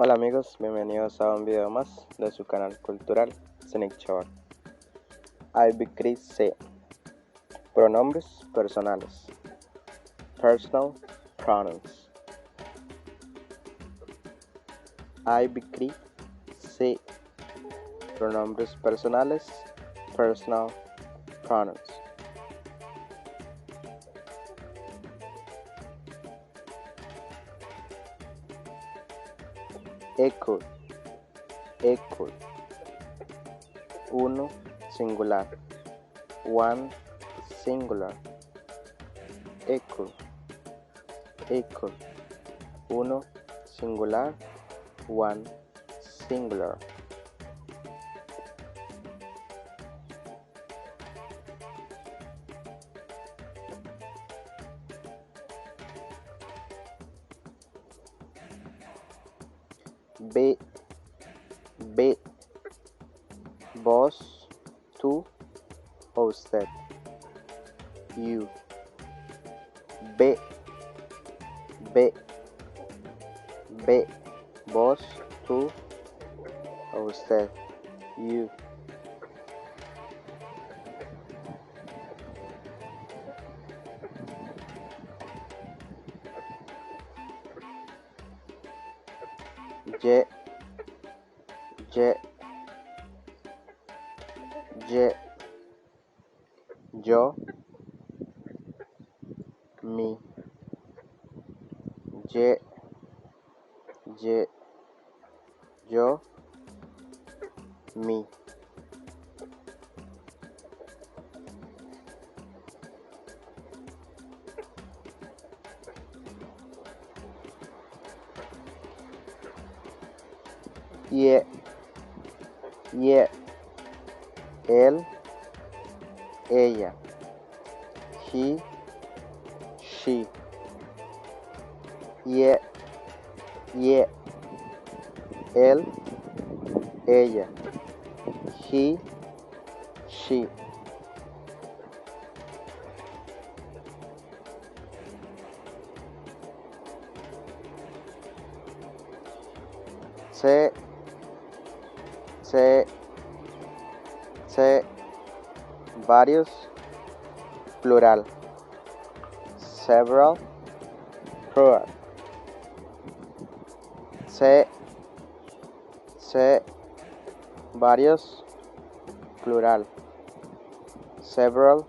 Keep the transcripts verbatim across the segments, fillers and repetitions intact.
Hola amigos, bienvenidos a un video más de su canal cultural Sonic Chaval. Aibikri se. Pronombres personales. Personal pronouns. Aibikri se. Pronombres personales. Personal pronouns. Ekul. Ekul. Uno, singular. One, singular. Ekul. Ekul. Uno, singular. One, singular. Be, be. Vos, tú, usted. You. Be, be, be. Vos, tú, usted. You. Ye, ye, ye. Yo, mi. Ye, ye, yo, mi. Ye, ye. Él, ella. He, she. Ye, ye. Él, ella. He, she. Se, se, se, varios, plural. Several, plural. Se, se, varios, plural. Several,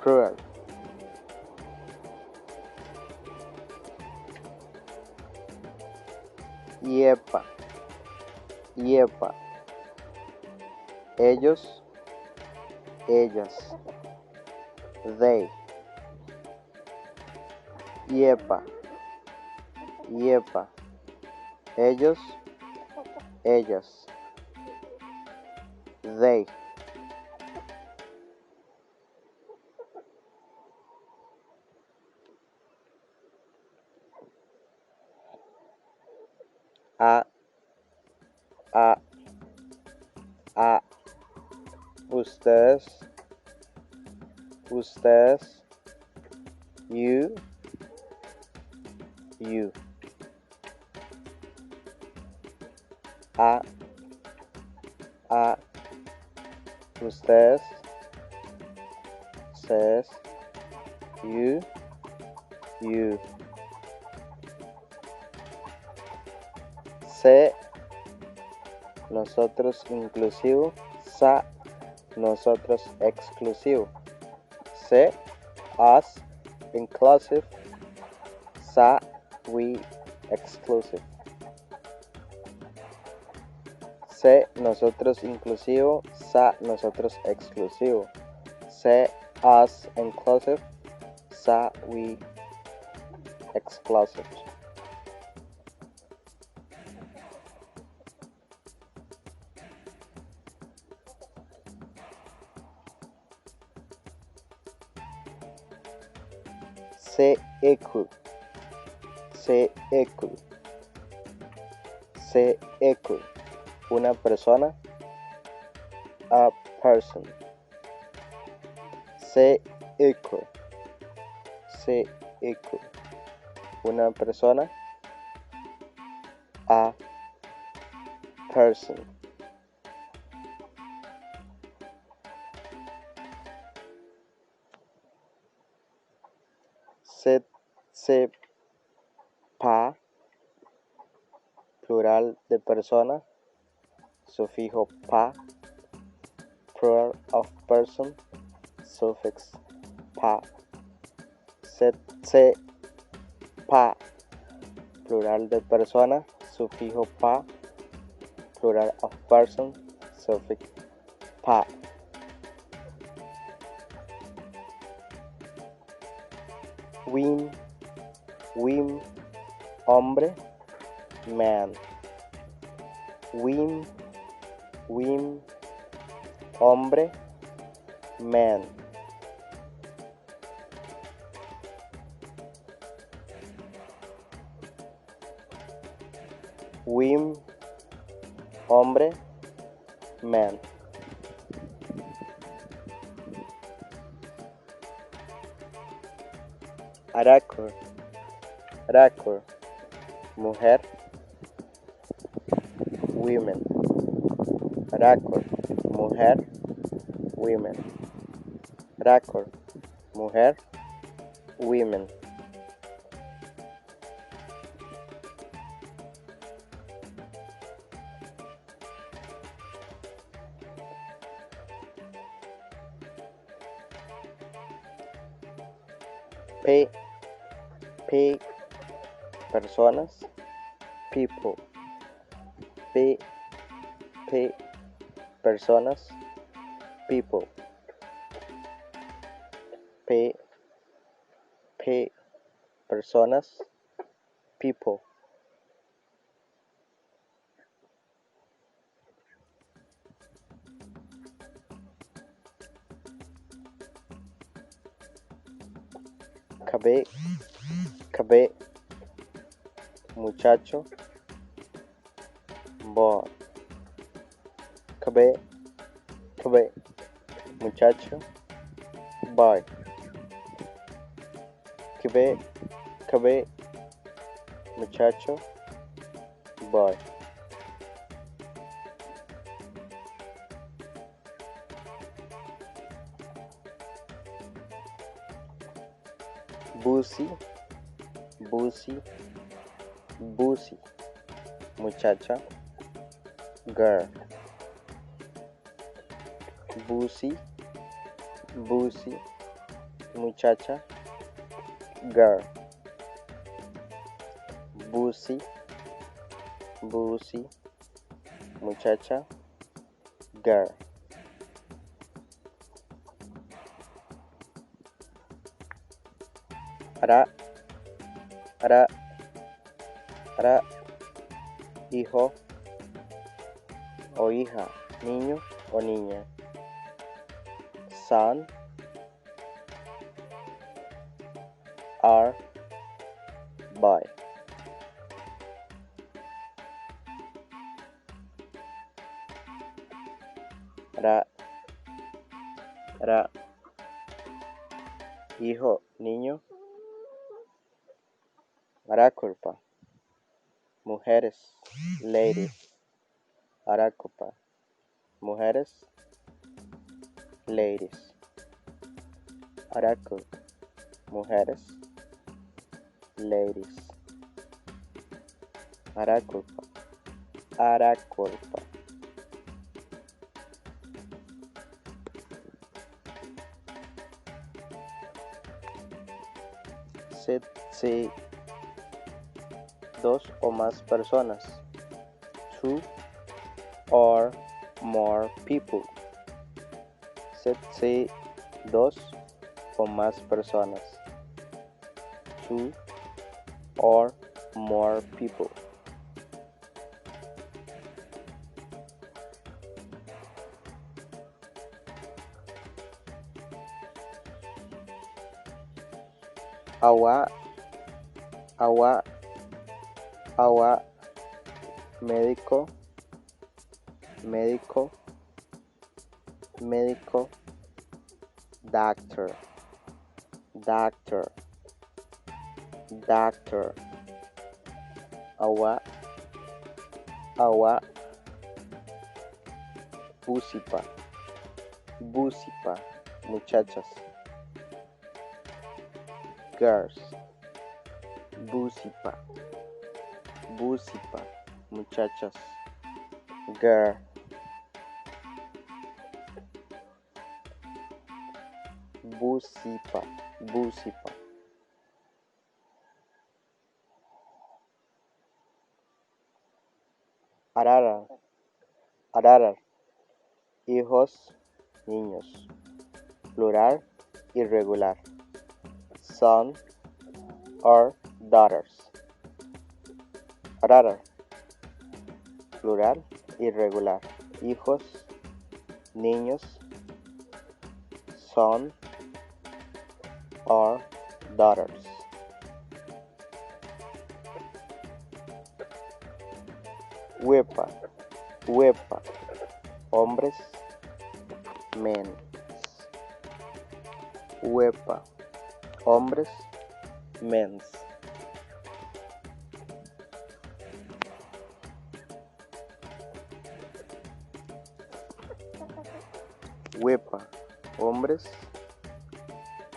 plural. Yepa, yepa. Ellos, ellas. They. Yepa, yepa. Ellos, ellas. They. A, a, a. Ustedes, ustedes. You, you. A, a. Ustedes, ses. You, you. Se, nosotros inclusivo. Sa, nosotros exclusivo. Se, us inclusive. Sa, we exclusive. Se, nosotros inclusivo. Sa, nosotros exclusivo. Se, us inclusive. Sa, we exclusive. Se ekul. Se ekul. Se ekul. Una persona. A person. Se ekul. Se ekul. Una persona. a person. Set, se, pa, plural de persona, sufijo pa, plural of person, suffix pa. Set, se, pa, plural de persona, sufijo pa, plural of person, suffix pa. Wim, wim, hombre, man. Wim, wim, hombre, man. Wim, hombre, man. Arakor, arakor, mujer, women. Arakor, mujer, women. Arakor, mujer, women. Pe, pe, personas, people. Pe, pe, personas, people. Pe, pe, personas, people. Kabe, kabe, muchacho, boy. Kabe, kabe, muchacho, boy. Kabe, kabe, muchacho, boy. Busi, busi, busi, muchacha, girl. Busi, busi, muchacha, girl. Busi, busi, muchacha, girl. Ara, ara, ara, hijo o hija, niño o niña. Son, are, boy. Ara, ara, hijo, niño. Arakurpa, mujeres, ladies. Arakurpa, mujeres, ladies. Arakurpa, mujeres, ladies. Arakurpa, arakurpa. Set, se, dos o más personas. Two or more people. Set, se, dos o más personas. Two or more people. Awa, awa, awa, médico, médico, médico, doctor, doctor, doctor. Awa, Awa. Busipa. Busipa. Muchachas. Girls. Busipa. Busipa. Muchachas. Girl. Busipa. Busipa. Ararar. Ararar. Hijos, niños. Plural, irregular. Son or daughters. Ararar. Plural, irregular. Hijos, niños. Son or daughters. Wepa. Wepa. Hombres, men's. Wepa. Hombres, men's. Wepa. Hombres,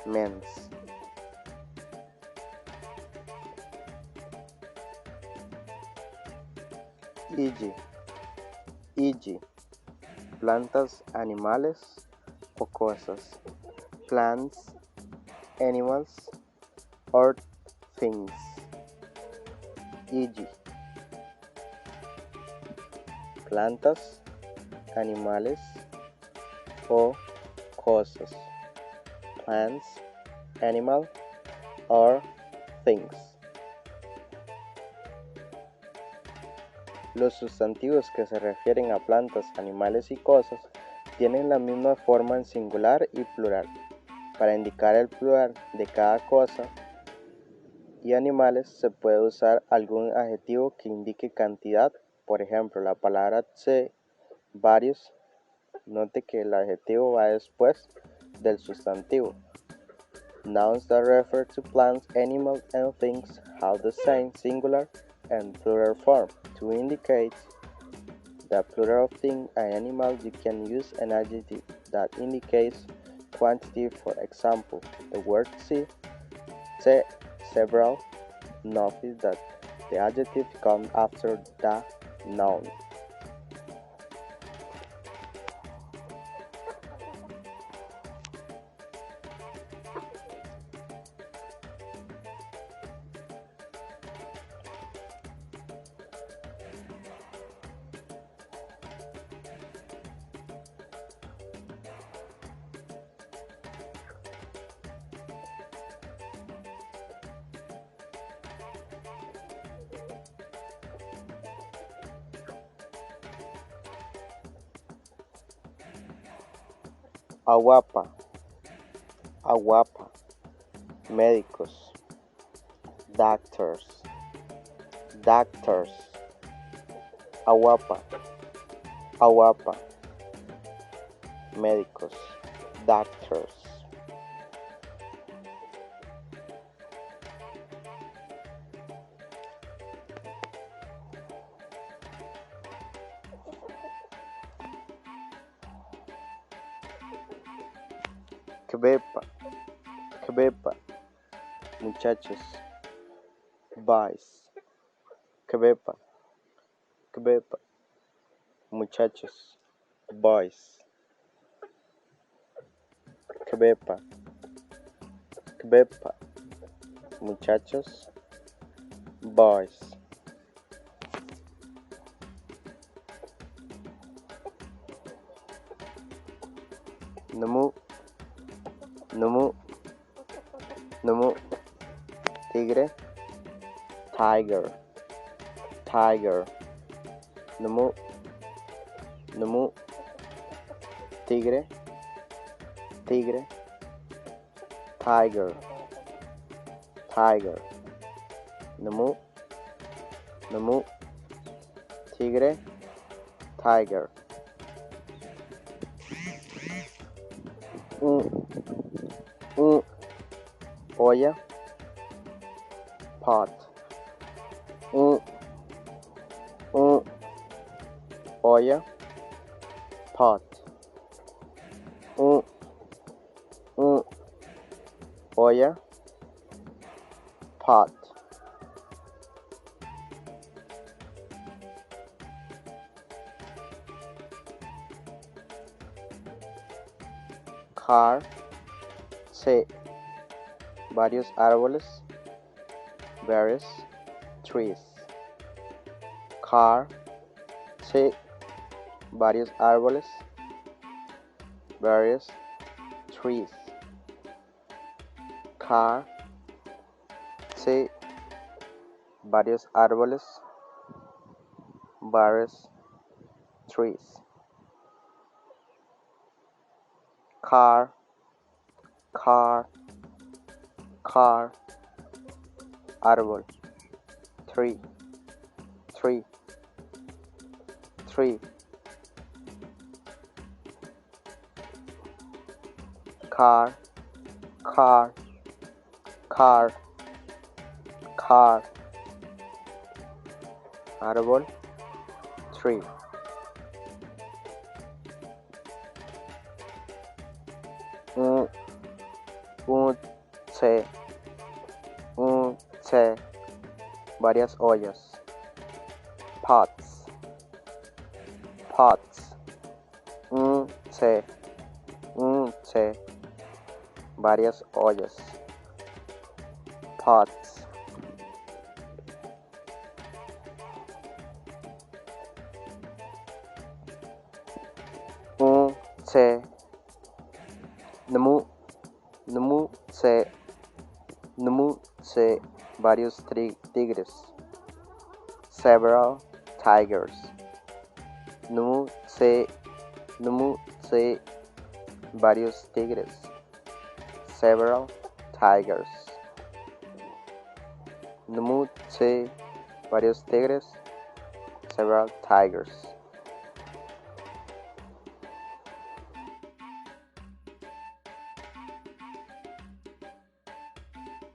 men's. Iji. Iji. Plantas, animales o cosas. Plants, animals or things. Iji. Plantas, animales o cosas. Plants, animal or things. Los sustantivos que se refieren a plantas, animales y cosas tienen la misma forma en singular y plural. Para indicar el plural de cada cosa y animales se puede usar algún adjetivo que indique cantidad, por ejemplo, la palabra tse, varios. Note que el adjetivo va después del sustantivo. Nouns that refer to plants, animals, and things have the same singular and plural form. To indicate the plural of thing and animal, you can use an adjective that indicates quantity. For example, the word tse, tse, several. Notice that the adjective comes after the noun. Awapa. Awapa. Médicos. Doctors. Doctors. Awapa. Awapa. Médicos. Doctors. Kbepa. Kbepa. Muchachos. Boys. Kbepa. Kbepa. Muchachos. Boys. Kbepa. Kbepa. Muchachos. Boys. Numu. Numu. Numu. Tigre. Tiger. Tiger. Numu. Numu. Tigre. Tigre. Tiger. Tiger. Numu. Numu. Tigre. Tiger. Un. Un. Olla. Pot. Un. Un. Olla, pot. Un, un, olla, pot. Car, tse, varios árboles, various trees. Car, tse, varios árboles, various trees. Car, tse, varios árboles, various trees. Car, car, car, árbol, tree, tree, tree. Car, car, car, car, árbol, tree. Un, un tse, un tse, varias ollas, pots, pots. Un tse, un tse, varias ollas, pots. Un tse, nemu, nemu tse, nemu tse, varios tri-, tigres, several tigers. Nemu tse, nemu tse, varios tigres, several tigers. Nemu tse, varios tigres, several tigers.